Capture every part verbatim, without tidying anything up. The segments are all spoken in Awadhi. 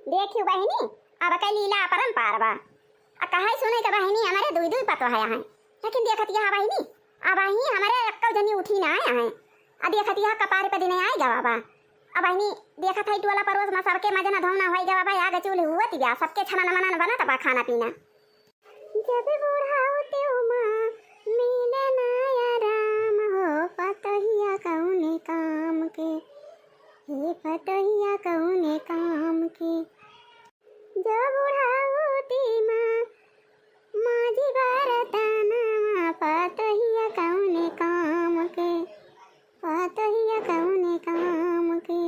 देखियो बहिनी, अब कई लीला अपरंपार बा। आ कहै सुनै के बहिनी, हमरे दुई दुई पतोह हैं, लेकिन देखत यह बहिनी, अबहीं हमरे एक्को जनी उठी ना आया है। आ देखत यह कपारे पे दिन आए गवा बा। आ बहिनी, देखत है टोला परोस में सबके मजना धौना होई गवा बा, आग चूल्ह हुअत बा, सबके छनन मनन बनत बा खाना पीना। जब बुढ़ाउती माँ मिले ना आराम हो, पतोहिया कौने काम के, हे पतोहिया कौने काम के। जब बुढ़ाउती माँ माजी बरतनवा, पतोहिया कौने काम के, पतोहिया कौने काम के।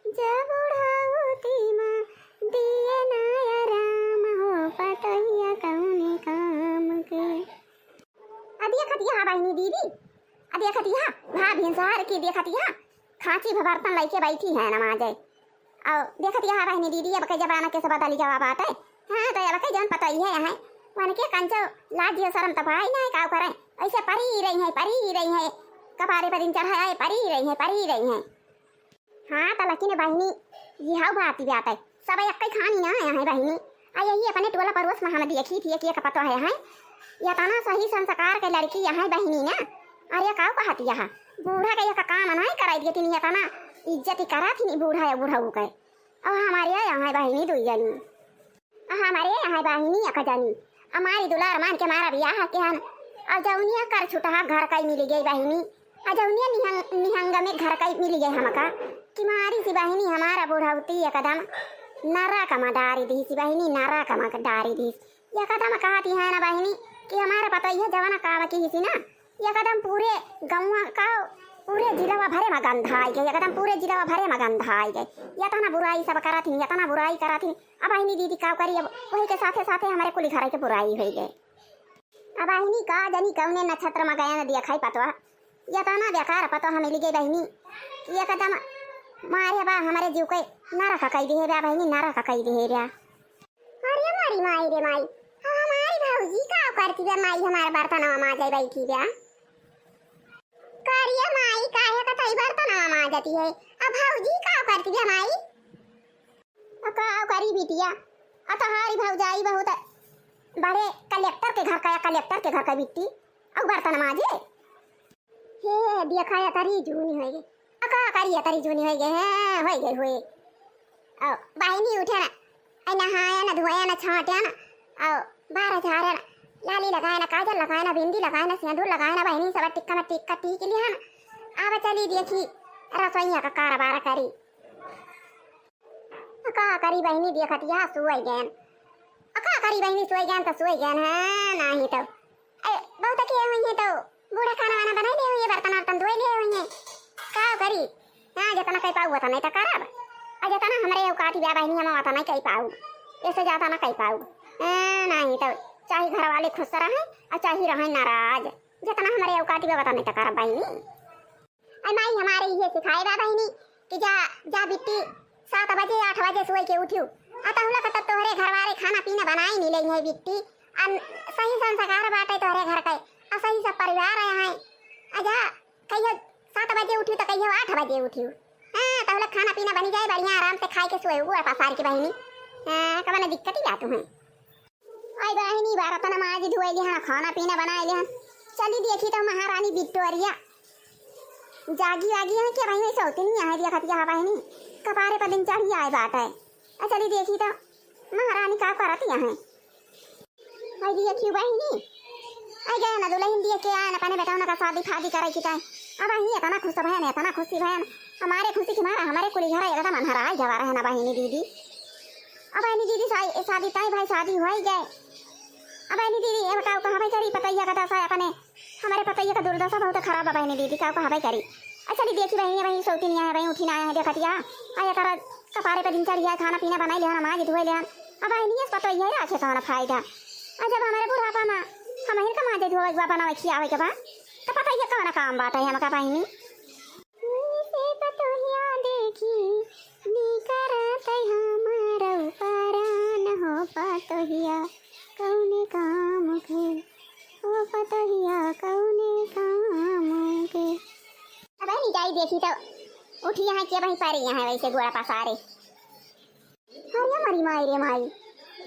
जब बुढ़ाउती माँ दिए ना आराम हो, पतोहिया कौने काम के। आ देखत यह बहिनी दीदी, आ देखत यह भा भिनसार की देखत यह खांची भर बर्तन लइके बैठी है ना माजे। और देखत यह बहिनी दीदी, अब के जमाना कैसे बदल गवा बात है। हाँ, तो अब के जौन पतोहिया है, वनके कंचो लाज जियो शर्म तो पाई ना, का करे, ऐसे परी रही है, परी रही है, कपारे पर दिन चढ़ाए, परी रही है, परी रही है। हाँ, त लकिन बहिनी, यहौ बात बात है। सब एक्कै खानी ना आया है बहिनी। आ यही अपने टोला परोस में हम देखी थी कि एक पतोह है, हैं? यतना सही संस्कार के लड़की यहाँ बहिनी ना। अरे काउ कहत यह? बूढ़ा के एक काम ना कराई दिए, तीन यतना इज्जत करा थी बूढ़ा या बूढ़ऊ के। और हमारे यहाँ बहिनी दुई जनी। आ हमरे यहाँ बहिनी एक जनी, अमारी दुलार मान के मारा बियाह के हन। आ जौनिया कर छुटहा घर कई मिली गई बहिनी, आ जौनिया निहंग, निहंग में घर कई मिली गई हमका, कि मारी सी बहिनी हमारा बुढ़ौती एकदम नरक में डारी दी सी बहिनी, नरक में डारी दी। एकदम कहती है ना बहिनी कि हमारा पतोहिया जवाना काम की ही सी ना, एकदम पूरे गौवा का, पूरे जिलवा भरे में गंधाई गए, एकदम पूरे जिलवा भरे में गंधाई गए। यतना बुराई सब करत ही, यतना बुराई करत ही। अब बहिनी दीदी का करी, अब वही के साथे साथे हमरे कुली घर के बुराई होई गए। अब बहिनी का जनी कौने नक्षत्र में गया न दिया खाई पतवा, यतना बेकार पतवा मिली गई बहिनी कि एकदम मारे बा हमरे जीव के नरक कई दिहे बा बहिनी, नरक कई दिहे बा। अरे मोरी माई रे माई, हमारी भौजी का करती बे माई, हमार बर्तनवा माजे बैठी बे। करिया माई काहे कतई बर्तनवा माजती है, अब भौजी का करती बे माई? अब का करी बिटिया, आ तोहारी भौजाई बहुत बड़े कलेक्टर के घर का, कलेक्टर के घर का बिट्टी, अब बर्तन माजे। हे, देखा या तरी जूनी होई गई। आ का करी या तरी जूनी होई गई, हैं, होई गई, होई। औ, बहिनी उठे ना, ऐ नहाए ना, धोए ना, छाटे ना, औ, बारह झारे ना, लाली लगाए ना, काजल लगाए ना, बिंदी लगाए ना, सिंदूर लगाए ना, बहिनी सब टिक्का में टिक्का टीक लिया ना। अब चली देखी रसोईया का कारोबार करी। का करी बहिनी, देखत यहाँ सोई गयन। आ का करी बहिनी, सोई गयन त सोई गयन, हाँ, नाही तो। ए, बहुत के हुई है तो बूढ़ा खाना वाना बनाई ले हुई है, बर्तन वर्तन धोई ले हुई है। का करी? हाँ, जितना कई पाऊ उतना ही तो करब। आ जितना हमरे औकात बा बहिनी, हम उतना ही कई पाऊ। ऐसे ज्यादा ना कई पाऊ। हाँ, नाही तो चाहे घर वाले खुश रहे और चाहे रहे नाराज, जितना हमरे औकात बा उतना ही तो करब बहिनी। अरे माई हमारे इहे सिखाए बा बहिनी कि जा, जा बिट्टी, सात बजे, आठ बजे सोए के उठियो। आ तहुला के तब तोहरे घर वाले खाना पीना बनाई नहीं लेई है बिट्टी। आ सही संस्कार बाटे तोहरे घर के। आ सही सब परिवार आया है। आ जा, कहियो सात बजे उठियो तो कहियो आठ बजे उठियो। हाँ, तहुला खाना पीना बनी जाए, बढ़िया आराम से खाए के सोए, वो पसार के बहिनी। हाँ, कवन दिक्कत ही बात है। आई बहिनी, बर्तन माज धोए लिहन, खाना पीना बनाए लिहन। चली देखी तो महारानी विक्टोरिया जागी वागी है क्या बहिनी? सौती नहीं है, देखत यहाँ बहिनी कपारे पर दिन चढ़ी आए बात है। आ चली देखी तो महारानी का करत यहाँ है। आई देखी बहिनी, आई गए ना दुल्हन दिए के आए ना अपने बेटा का शादी फादी करे की ताई। अब बहिनी इतना खुश भयन, इतना खुशी भयन, हमारे खुशी के मारा हमारे कुली घर एकदम अन्हरा आई जवा रहे ना बहिनी दीदी। अब बहिनी दीदी साई, शादी ताई भाई शादी हो ही गए। अब बहिनी दीदी, अब का कहबे करी, पतोहिया का दशा अपने, हमारे पतोहिया का दुर्दशा बहुत खराब है बहिनी दीदी, का कहबे करी। अच्छा दी देखी बहिनी, बहिनी सौती नहीं आया, बहिनी उठी ना आया है, देखत या, आ एकरा कपारे पे दिन चढ़ गया, खाना पीना बनाई ले, नमाज धोए ले। अब बहिनी ये पतोहिया राखे कौन फायदा? आ जब हमारे बुढ़ापा में हम इनका माजे धोए के बा, बनावे खियावे के बा, तो पतोहिया कौन काम बात है हमका बहिनी? से पतोहिया देखी, निकरत हमर परान हो पतोहिया, कौने काम के, हो पतोहिया, कौने काम के। अब बहिनी जाई देखी तो उठी यहाँ के बहिनी पारे यहाँ वैसे गोड़ा पसारे। अरे माई रे माई,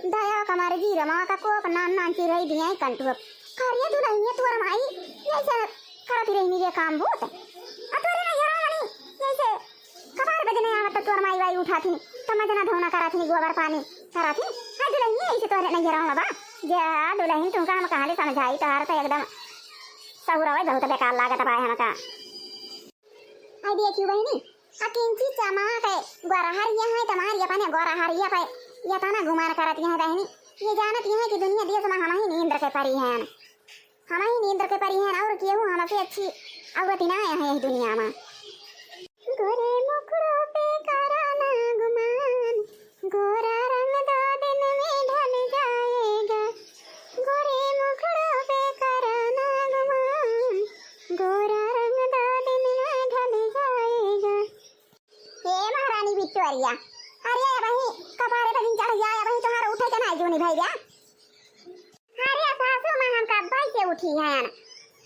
दया का मारे जीरा माँ का कोप नान नान चिरई दिया है कंटुआ। का रे दुलहिनिया तोर माई, यइसे करत रहनी ये काम बूत। आ तोरे नैहरा वाली, यइसे कपार पे दिने आवत तोर माई वाई उठाथिन, त मजना धोना कराथिन, गोबर पानी कराथिन। हाय दुलहिनिया, यइसे तोरे नैहरा वाला बा। जा दुलहिन, तुमका हम कहाँ ले समझाई, तोहार त एकदम सहुरवै बहुत बेकार लागत बा हमका। आई देखियो बहिनी, आ किंची चमाक है, गोरहरिया है तुम्हारी अपने गोरहरिया पे ये तना गुमान करत है बहिनी। ये जानत है कि दुनिया देश में हम ही नींद के परी हैं, हम ही नींद के परी हैं, और केहू हमसे अच्छी औरत ना है इस दुनिया में। गोरे मुखड़ों पे करा ना गुमान, गोरा रंग दो दिन में ढल जाएगा। गोरे मुखड़ों पे करा ना गुमान, गोरा रंग दो दिन में ढल जाएगा। हे महारानी विक्टोरिया, अरे अबही कपारे पे दिन चढ़ जाए, अबही तोहार उठे के ना जूनी भइया। अरे सासू माँ, हम कब्बे से उठी हैं।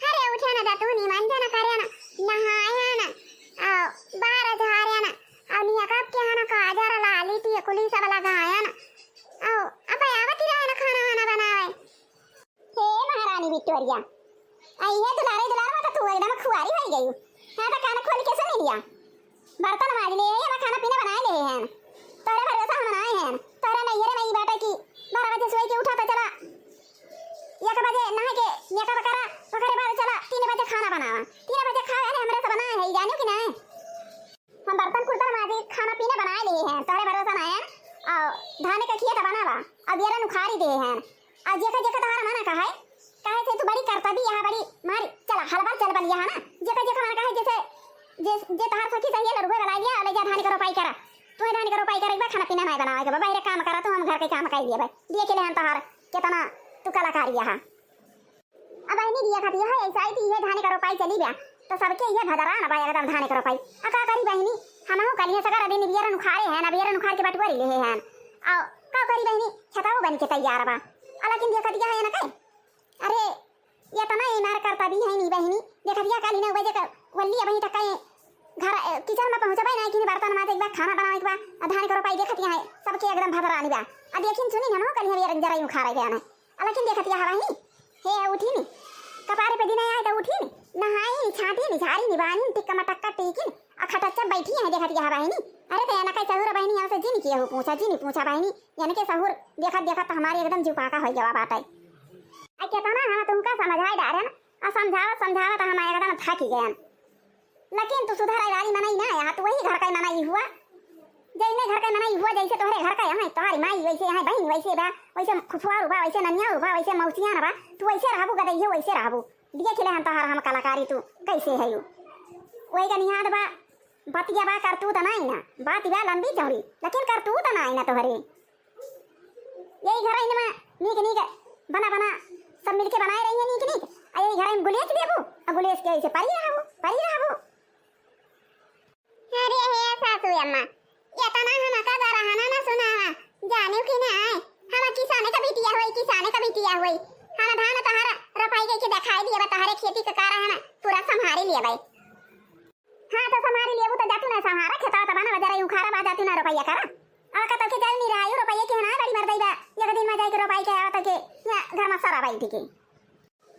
अरे उठे न दतुनी मंजन करे न, नहाए न, औ बार झारे न, औ नियकब के हन काजर लाली टिकुली सब लगाए न, औ अब आवत रहे न खाना वाना बनावे। हे महारानी विक्टोरिया, आई है दुलारे दुलार में तो तू एकदम खुआरी हो गई। हाँ तो कान खोल के सुन लिया। बर्तन माज ले, ये खाना पीना बनाए ले हैं। तोरे भरोसा हम बनाए हैं। तोरे नैहरे में ई बाटे कि बारह बजे सोई के उठा तो चला, एक बजे नहा के मेकअप करा, ओकरे बाद चला तीन बजे खाना बनावा। तीन बजे खावे ने हमरे से बनाए है, जानियो कि नहीं? हम बर्तन कुर्तन माजे, खाना पीना बनाए ले हैं, तोरे भरोसा ना है। और धान का खेत बनावा, अब ये रन उखाड़ी दे हैं। और जेका जेका तोहरा मना कहे, काहे से तू बड़ी करता भी यहाँ बड़ी मारी, चला हलबल चल बल यहाँ ना, जेका जेका मना कहे, जैसे जे, जे तोहार सखी सहेली लड़ुए वाला लिया, ले जा धान का रोपाई करा, तू धान का रोपाई करे, एक बार खाना पीना नहीं बनावे के बा, बाहर काम करा, तू हम घर के काम कर लिए भाई, दिए के ले हम तोहार कितना तू कलाकारी यहाँ। अब बहिनी दिया खाती है, ऐसा ही थी है, धान का रोपाई चली बा, तो सबके ये भदरा ना बा एकदम धान का रोपाई। आ का करी बहिनी, हमहू कलिए सगर दिन बियरन उखाड़े हैं, ना बियरन उखाड़ के बटुआ ले हैं। आ का करी बहिनी, छताऊ बन के तैयार बा। आ लेकिन देखा दिया है ना कहीं, अरे, ये तना ये मार करता भी है नहीं बहिनी। देखा दिया काली नौ बजे का वल्ली अबही तक कहीं घर, अ, किचन में पहुँचबे नहीं, कि बर्तन माजे के बा, खाना बनावे के बा, आ धान के रोपाई देखत यहाँ है, सबके एकदम भदरानी बा। आ देखिन सुनी ना, कल हम ये रंजरा यूं खा रहे हैं। आ लेकिन देखत यहाँ बहिनी, हे उठी नी, कपारे पे दिन आए तो उठी नी, नहाई नी, छाटी नी, झाड़ी नी, बानी नी, टिक्का मटक्का टीकी नी, आ खटच्चा बैठी है देखत यहाँ बहिनी। अरे तो एनके सहूर बहिनी, हमसे जिन किया हो पूछा, जिन पूछा बहिनी, एनके सहूर देखत देखत तो हमारे एकदम जीव पाका हो गवा बाटे। आ केतना हम तुमका समझाए डारेन, आ समझावत समझावत हम एकदम थक गएन। लेकिन तू सुधरे वाली मनई ना है, तू वही घर का मनई हुआ, जैसे घर का मनई हुआ, जैसे तोहरे घर का है, तोहरी माई वैसे है, बहन वैसे बा, वैसे फुफुआर बा, वैसे ननिया बा, वैसे मौसियान बा, तू वैसे रहबू, गदइयो वैसे रहबू। दिए खिले हम तोहर हम कलाकारी, तू कैसे है यू? वही का निहाद बा, बतिया बा, करतूत नाई ना, बात बा लंबी चौड़ी, लेकिन करतूत नाई ना तोहरे। यही घर इनमें नीक नीक बना बना सब मिलके बनाए रही है नीक नीक। आ यही घर में गुलेच देबू, आ गुलेच के ऐसे परी रहबू, परी रहबू। अरे हे सासू अम्मा, इतना हमका गरहना ना सुनावा, जानियो कि ना आए, हम किसाने का बिटिया होई, किसाने का बिटिया होई। हम धान तोहरा रोपाई के दिखाई दिए बा, तोहरे खेती के कारण हम पूरा संभारी लिए भाई। हाँ, तो संभारी लेबू तो जातू ना संभारा, खेतवा तो बना बजारा उखाड़ा बा, जातू ना रोपैया करा। आ का तब के जाई नहीं रहा, यू रोपैया के ना बड़ी मर दई बा, एक दिन में जाई के रोपाई के आवा तो के, यहाँ घर में सारा बैठ के।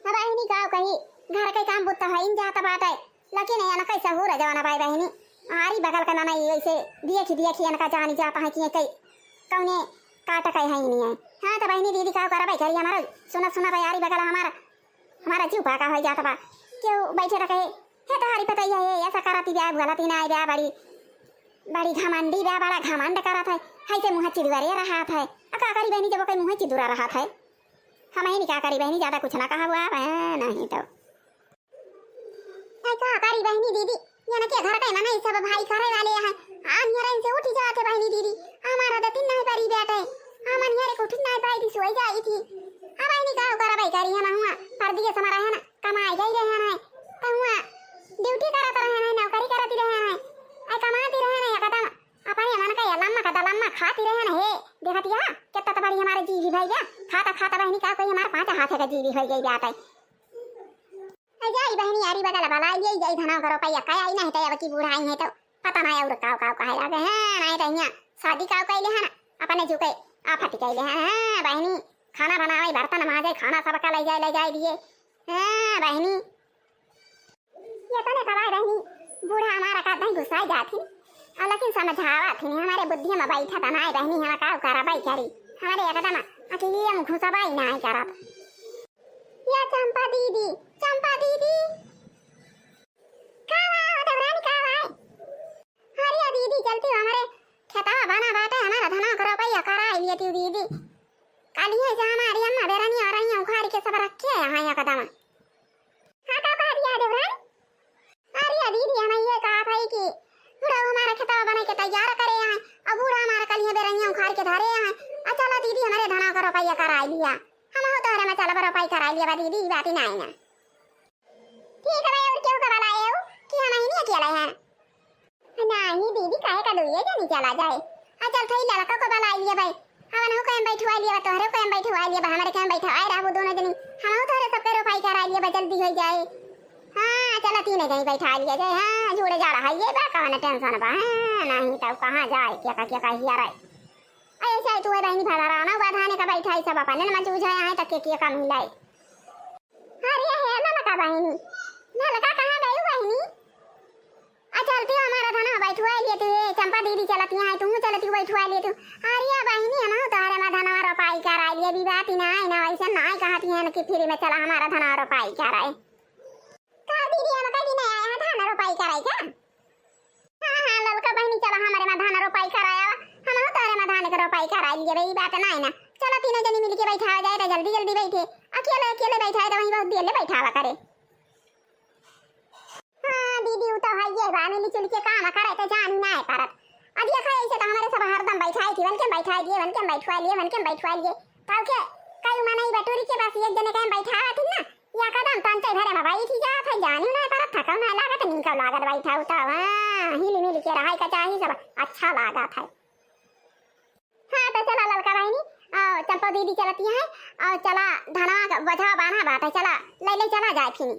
अब बहिनी का कही, घर के काम बुत्ता है, इन जाता बात है, लेकिन ये ना कैसा हो रहा जवाना भाई बहिनी, आरी बगल का ना नहीं, ऐसे दिए खी, दिए खी इनका जानी जाता है कि ये कई, कौने काटा कई है ही नहीं है। हाँ, तो बहिनी दीदी का करा भाई, करी हमारा सुना, सुना भाई, आरी बगल हमारा, हमारा जीव पाका हो जाता बा, क्यों बैठे रखे, हे तोहारी पतैया, हे ऐसा करती बा, गलती ना बा, बड़ी, बड़ी घमंडी बा, बड़ा घमंड करत है, है ते मुँह चिदुआरे रहत है। आ का करी बहिनी, जब ओके मुँह चिदुरा रहत है, हम ही नहीं का करी बहिनी, ज्यादा कुछ ना कहा हुआ है, नहीं तो। ऐ का करी बहिनी दीदी, ये ना के घर के मना, ये सब भाई करे वाले हैं, आन ये रही से उठी जाते बहिनी दीदी, हमारा दतिन नहीं परी बैठे, हम ये रे उठ नहीं पाई थी, सोई जाई थी। अब बहिनी का करा भाई करी, हम हुआ परदेस में रहे ना, कमाई गई रहे हैं, तो हुआ ड्यूटी करत रहे हैं, नौकरी करती रहे हैं, ऐ कमाती रहे हैं, एकदम अपने मन का ये लम्मा का दलम्मा खाती रहे हैं। हे, देखत या, कितना तो बड़ी हमारे जीवी भैया, खाता खाता बहिनी का कोई हमारे पाँच हाथ का जीवी हो गई जाता है। ऐ जाई बहिनी, आरी बगल बला, ये जाई धना करो पैया, का आई नहीं तो अब की बुढ़ाई है तो पता नहीं और काव काव कहे लगे हैं, नहीं तो यहाँ शादी काव कैले है ना, अपने जो के आफत कइले हैं, हाँ, बहिनी, खाना बनावे, बर्तन माजे, खाना सबका लइ जाए, लइ जाए दिए। हाँ, बहिनी। ये तने कबाय बहिनी, बूढ़ा हमारा का दही घुसाई जात ही, और लेकिन समझावा थी, हमरे बुद्धि में बैठा त नाय बहिनी, हम का करबै करी, हमरे एकदम अकेले हम घुसबै नाय करब। या चंपा दीदी, चंपा दीदी, का हुआ हो देवरानी, का हुआ है? अरे दीदी, चलती हो हमरे खेतवा बना बाटे, हमारा धनवा के रोपैया कराई लेती हो दीदी। कालिहे से हमारी अम्मा बेरनिया और रहिया उखाड़ के सब रखे हैं यहाँ एकदम। हाँ, का कह दिया देवरानी? अरे दीदी, हम ये कहा था कि बूढ़ा हमारा खेतवा बना के तैयार करे हैं, अब बूढ़ा हमारा कालिहे बेरनिया उखाड़ के धरे हैं। आ चलो दीदी, हमारे धनवा के रोपैया कराई लिया, हम हो तोहरे में चलब रोपाई कराई लिया बा दीदी, ई बात ही नहीं ना। ठीक है भाई, और केहू का बलाए हो कि हम ही अकेले हैं? नहीं दीदी, काहे का दुइये जनी चला जाए। आ चल थई लड़का को बलाए लिए भाई, हमन हो कहीं बैठवा लिए बा, तोहरे कहीं बैठवा लिए बा, हमारे कहीं बैठवाए रहबो दोनों जनी, हम हो तोहरे सबके रोपाई कराई लिए बा, जल्दी हो जाए। हाँ चला तीन जनी बैठा लिए जाए। हाँ जुड़े जा रहा है ये बा, कौन टेंशन बा। हाँ नहीं तो कहाँ जाए, क्या का क्या का हिया रहे। ऐसा है तू है बहनी भला रहा ना, बा धाने का बैठा है सब अपन, न मजूझा यहाँ तक के क्या का मिला है। अरे हे ललका बहिनी, ललका कहाँ गई बहिनी? आ चलती हो हमारा धनवा बैठवा लिए तू, ए चंपा दीदी चलती हैं, तू चलती हो बैठवा लिए तू। अरे बहिनी, हम हो तोहरे में धनवा रोपाई कराई लिए, अभी बात ही ना आई ना, वैसे ना आई कहती हैं कि फ्री में चला हमारा धनवा रोपाई कराए। का दीदी, हम कहीं नहीं आए हैं धान रोपाई कराई का? हाँ, हाँ, ललका बहिनी, चला हमरे मा धान रोपाई कराया, हम हो तोरे मा धान के रोपाई कराई लिए बे, ई बात नाई ना। चला तीनों जनी मिलके बैठावा जाए, तो जल्दी जल्दी बैठे। अकेले अकेले बैठाए तो वहीं बहुत देर ले बैठावा करे। हाँ दीदी, उ तो है ये बा, मिली जुल के काम करे तो जानी ना है परत। अब ये खाए ऐसे तो हमारे सब हरदम बैठाए थी, वन के बैठाए दिए, वन के बैठवा लिए, वन के बैठवा लिए। तब के कई मनई बटोरी के बस एक जने कहीं बैठावा थी ना, या कदम तंचे भरे में बैठी जात है, जानी ना परत, थकाऊ ना लागत, नीक लागत बैठा उठा। हाँ, हिल मिल के रहे का चाही, सब अच्छा लागत है। हाँ, तो चला ललका बहिनी, और चंपा दीदी चलती हैं, और चला धनवा का बझवा बान्हा बात है, चला ले ले चला जाए फिनी।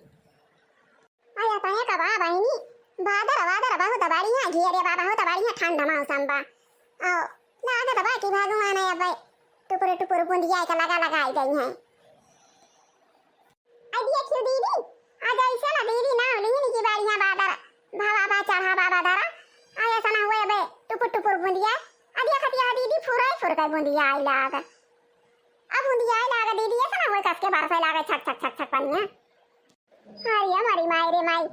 आया तने का बा बहिनी, बादर बादर बहुत बढ़िया घेरे बा, बहुत बढ़िया ठंड मौसम बा। और लागत बा कि भगवान अब टुपुर टुपुर बुंदिया के लगा लगाई गई हैं। आ देखियो दीदी, आ जैसे ना दीदी नाव लिहिन कि बढ़िया बादर, भावा बा, चढ़ा बा बादर, आ ऐसा ना हुए बे, टुपुर टुपुर बुंदिया। आ देखत या दीदी, फुराई फुर के बुंदिया आई लाग। अब बुंदिया आई लाग दीदी, ऐसा ना हुए कस के बरसे लागे छक छक छक छक पनिया। अरे मरी माई रे माई,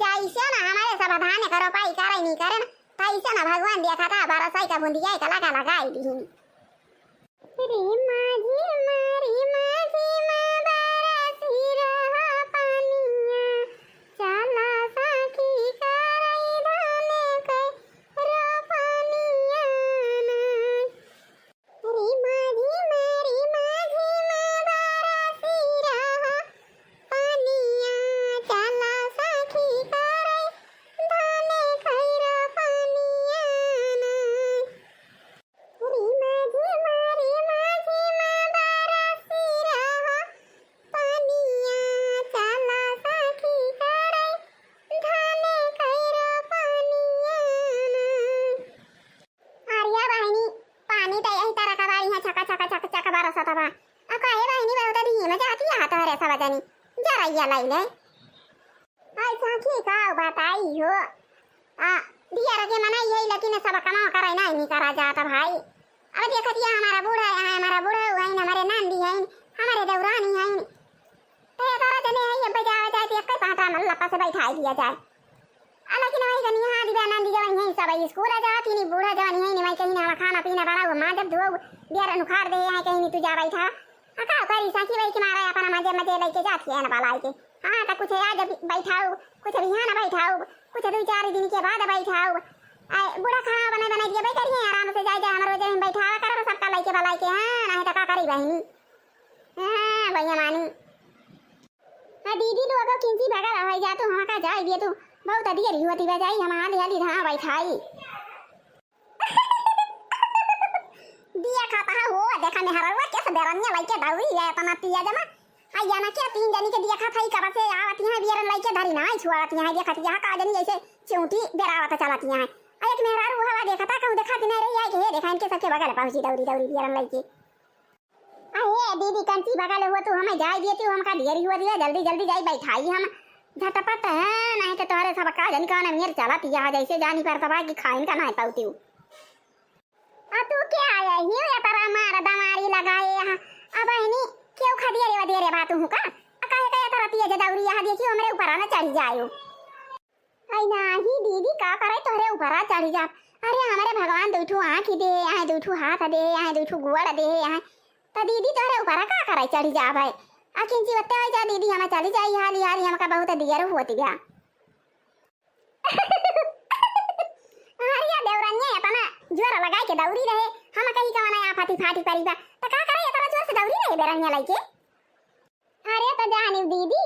जैसे ना हमारे सब धान करो पाई करे नहीं करे ना, तैसे ना भगवान देखा था बरसाई का बुंदिया का लगा लगाई दी। रे माझी मा, रे माझी मा, बरसी रहा पानिया, चला साखी करई धाने के रोपनिया ना। रे माझी मा, रे माझी मा, बरसी रहा पानिया, चला साखी करई धाने के रोपनिया ना। रे माझी मा, रे माझी मा, बरसी रहा पानिया, चला साखी करई धाने के रोपनिया ना। अरे बहिनी, पानी तो यही तरह का बारी है, छका छका छक छक बरसत बा। आ काहे बहिनी, बहुत धीमे जाती है तोहरे सब जनी, जरैया लाई ले। ऐसा की का बताई हो? आ, दिया रखे मनाई है, लेकिन सब कमा करे नहीं, नहीं करा जाता भाई। अब देखत ये हमारा बूढ़ा है, हमारा बूढ़ा है, हमारे नांदी है, हमारे दौरानी है, तो ये तारा चले है, ये बजावा जाए तो एक पाटा में लपा से बैठाई दिया जाए। आ, लेकिन वही जनी हाँ दिव्या नांदी जवन है, सब स्कूल आ जाती नहीं, बूढ़ा जवन है नहीं, मैं कहीं ना खाना पीना बनाओ, माँ जब धो, दिया रन उखाड़ दे है, कहीं नहीं तू जा बैठा। आ, का करी, साकी वही के मारा अपन मजे मजे लेके जाती है ना बलाई के। हाँ, तो कुछ आज अभी बैठाओ, कुछ बिहान बैठाओ, कुछ दो चार दिन के बाद बैठाओ। आ, बूढ़ा खाना बनाए बनाए दिए, बैठ रही है आराम से, जाए जाए हमारे जमीन बैठा कर सबका लेके बलाई के। हाँ, नहीं तो का करी बहिनी। हाँ, भैया मानी। हाँ, दीदी लोग किंची भगा रहा है, जा तू वहाँ का जाए दिए तू, बहुत देर ही होती बजाई, हम हाली हाली धान बैठाई। दिया खाता है हो, देखा मेहरवा कैसे बेरनिया लइके दौड़ी है अपना पिया जमा। हैया ना क्या तीन जनी के दिया खाता है, कब से आवती है बियर लइके धरी ना, छुआवती है, देखा यहाँ का जनी ऐसे चिऊटी बेरावत चलती है। आ एक मेहरारू हवा देखा था कहूँ देखा कि नहीं रही है कि हे देखा इनके सबके बगल पहुँची दौरी दौरी दियरन लइके। अरे दीदी, कंची बगल हो तू, हमें जाए दिए तू, हमका देरी हुआ दिया, जल्दी जल्दी जाई बैठाई हम। झटपट है, नहीं तो तोहरे सब का जन का मेर चलत यहाँ, जैसे जानी पर तबा कि खाइन का नहीं पाउती हूँ। आ तू क्या आया ही या तारा मार दमारी लगाए यहाँ? अब बहिनी, क्यों खा दिया रे, दे रे बात हूँ का? आ काहे का या तारा पिए जदौरी यहाँ देखियो, हमरे ऊपर आना चढ़ी जायो। आई नाही दीदी, का करे तोहरे ऊपरा चढ़ी जाब। अरे हमरे भगवान दुइ ठो आँखी दे, आहे दुइ ठो हाथ दे, आहे दुइ ठो गोड़ दे, आहे। त दीदी तोहरे ऊपरा का करे चढ़ी जाब है? आ किंची बत्ते होई जा दीदी, हमें चली जाई हाली हाली, हमका बहुत दियर होती गया। अरे या देवरनिया एतना जोर लगाए के दौरी रहे, हम कही कवना या फाटी फाटी परी बा। त का करे एतना जोर से दौरी रहे देवरनिया लइके? अरे त जानी दीदी,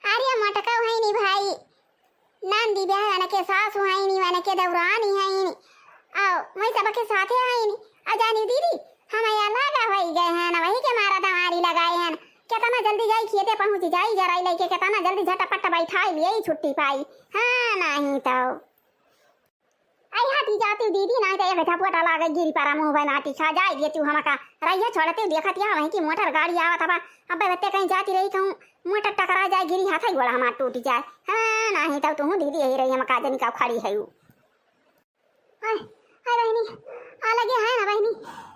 अरे मोटका हईनी भाई, नांदी ब्याह वनके सासु हईनी, वनके दौरानी हईनी, आओ वही सबके साथे हईनी। आ जानी दीदी, हम अलग होई गए हैं ना, वही के मारा दमारी लगाए हैं। कितना जल्दी जाई खेते पहुँच जाई जराई लइके, कितना जल्दी झटपट बैठाई लिए छुट्टी पाई। हाँ, नहीं तो। आई हाथी जाती दीदी, नाही तो एक झपटा लागे गिरी परा मुँह बनाती खा जाए ये तू हमका। रहिया छोड़ते देखत यहाँ वहीं की मोटर गाड़ी आवत हवा। अब बत्ते कहीं जाती रही कहूँ मोटर टकरा जाए, गिरी हाथ ही गोड़ा हमार टूट जाए। हाँ, नाही तो तू दीदी यही रही हमका जनी का खड़ी है उ। हाय, हाय बहिनी, अलगे है ना बहिनी।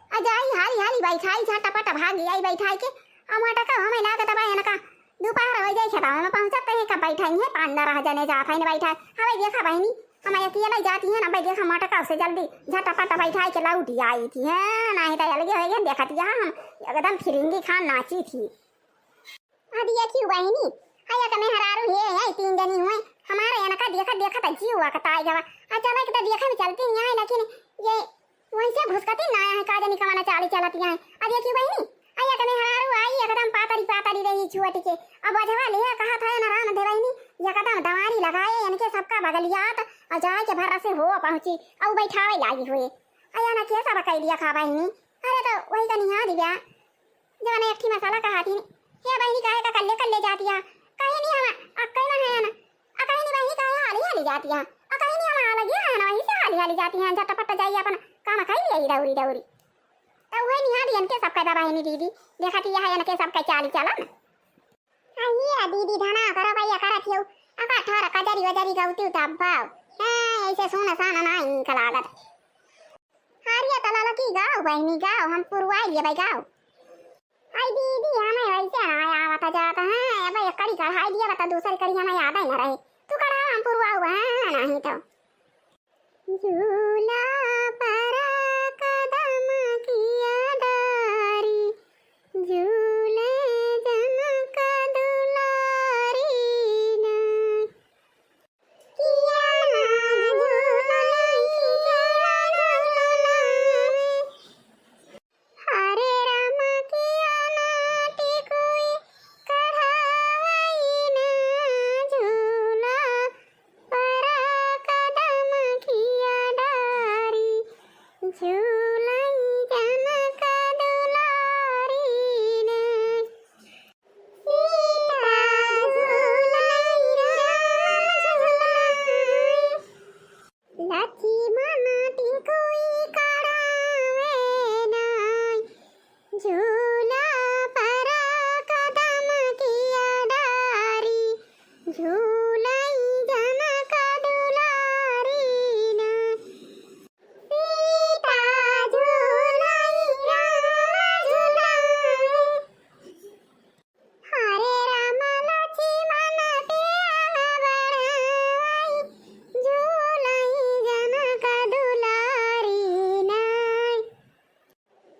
आ जाई हाली हाली बैठाई झटपट भागी आई बैठाई के। आ मोटर का हमें लागत बा इनका दोपहर हो जाई खेतवा में पहुँचत तो एक बैठाई है, पाँच दस जने जात है ना बैठाई। हमें देखा बहिनी, हम अकेले जाती है ना, भाई देखा मोटका से जल्दी झटापट बैठाई के लौटी आई थी, हैं? नाही तो अलगे हो गए, देखत यहाँ हम एकदम फिरिंगी खान नाची थी। अब देखी बहिनी, हाय एक मेहरारू हे, है तीन जनी हुए, हमारे इनका देखत देखत जीव अकताई गवा। आ चला के तो देखा में चलती नहीं आए, लेकिन ये वैसे घुसकती ना है, का जानी कवना चाली चलती है। अब देखी बहिनी, आ एक मेहरारू आई एकदम पातरी पातरी रही छुअटी के। अब बजवा ले कहा था ना राम दे बहिनी, एकदम दवारी लगाए इनके सबका बगलियात और जाए के भर्रा से हो पहुँची और बैठावे लागी हुए। अया ना के सब कह दिया खा बहिनी। अरे तो वही का निहा दिया, जवन एक ठी मसाला कहा थी, हे बहिनी काहे का कल्ले कल्ले जातिया? कहीं नहीं हम अक्कई ना है ना। आ कहीं नहीं बहिनी काहे हाली हाली जातिया? आ कहीं नहीं हम अलगे है ना, वहीं से हाली हाली जाती हैं, झटपट जाई अपन काम खाई ले दौरी दौरी। तो वही निहा दियन के सब कहता बहिनी दीदी, देखा थी यह इनके सब कह चाली चलन। आ ये दीदी धना करो भैया करत हियो, अका ठोर कजरी वजरी गौती उताबाओ। हाँ, ऐसे सुन सान ना इनका लागत। हारिया तला लकी गाओ बहिनी गाओ, हम पुरवाई लिए भाई गाओ। आई दीदी, हमें वैसे ना आवत जात है। अब एक कड़ी कढ़ाई दिया बता, दूसरी कड़ी हमें याद ही ना रहे। तू कढ़ाओ, हम पुरवाओ, हाँ, नहीं तो। झूला परा कदम किया डारी, झूले जनक दुलारी ना। किया ना झूलई, किया ना झूलई। हरे राम किया ना टिकुई, कढ़ावई ना झूला, परा कदम किया डारी, झूलई जनक दुलारी ना। सीता झूलई राम झूलई, लक्ष्मण टिकुई करावे नाई। झूला परा कदम किया डारी, झूलई जनक दुलारी ना। सीता झूलई राम झूलई। हरे राम लक्ष्मण प्याला बढ़ाई, झूलई जनक दुलारी नाई।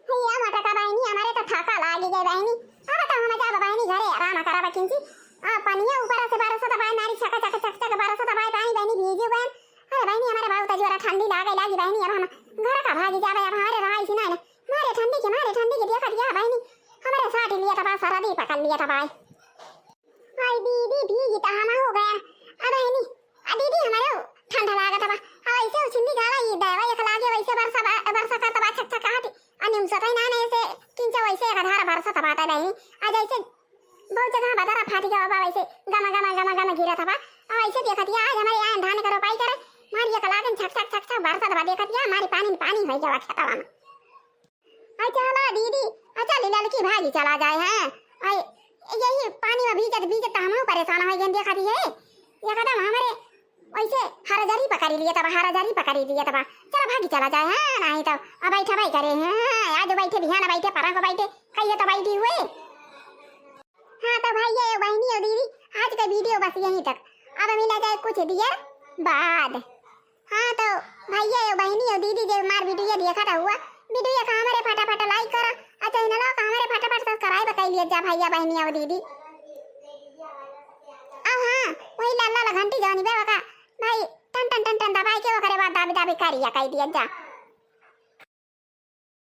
हे मोटका बहिनी, हमारे तो थाका लागी गई बहिनी। अब तो हम जाब बहिनी घरे आराम करब किंची। आ पनिया ऊपर से बरसत बाय, नारी चक चक चक चक बरसत बाय, बहिनी बहिनी भीगी गए। अरे बहिनी, हमारे बहुत जोरा ठंडी लागे लागी बहिनी, अब हम घर का भागी जाबे, अब हमारे रहाई सी ना, मारे ठंडी के, मारे ठंडी के देखा दिया बहिनी, हमारे साटी लिया तबा, सरदी पकड़ लिया तबा। हाय दीदी, भीगी तो हम हो गया। अब बहिनी, आ दीदी, हमारे ठंडा लागत बा। आ वैसे उछिंदी गाला ई दवा एक लागे, वैसे बरसा बा-, बरसा करत बा छक छक काटी। आ निमसत ही ना, नहीं से किंचा वैसे एक धार बरसत बाटे बहिनी। आ जैसे बहुत जगह बदरा फाटी गवा बा, वैसे गमा गमा गमा गमा गिरत बा। आ वैसे देखत या आज हमारे यहाँ धान का रोपाई करे, मारी एक लागन छक छक छक छक बरसत बा, देखत या मारी पानी में पानी होइ जावा खेतवा में। आई चला दीदी, आ चली ललकी भागी चला जाए हैं। आई यही पानी में भीजत भीजत तो हमहू परेशान होइ गए, देखत ही है एकदम हमरे वैसे हरा जरी पकड़ी लिए तबा, हरा जरी पकड़ी लिए तबा। चला भागी चला जाए हैं, नहीं तो अब बैठा भाई करे हैं, आज बैठे बिहान बैठे परा को बैठे, कहिए तो बैठी हुए। हाँ तो भैया ए बहनी और दीदी, आज का वीडियो बस यहीं तक। अब मिला जाए कुछ देर बाद। हाँ तो भैया ए बहनी और दीदी, जे मार वीडियो देखा था हुआ, वीडियो का हमारे फटाफट लाइक करा, और चैनल का हमारे फटाफट सब्सक्राइब कर लिए जा भैया बहनी और दीदी। अब हाँ, वही लाल लाल घंटी जौनी बे ओका भाई टन टन टन टन दबाई के ओकरे बाद दाबी दाबी करिया कह दिया जा।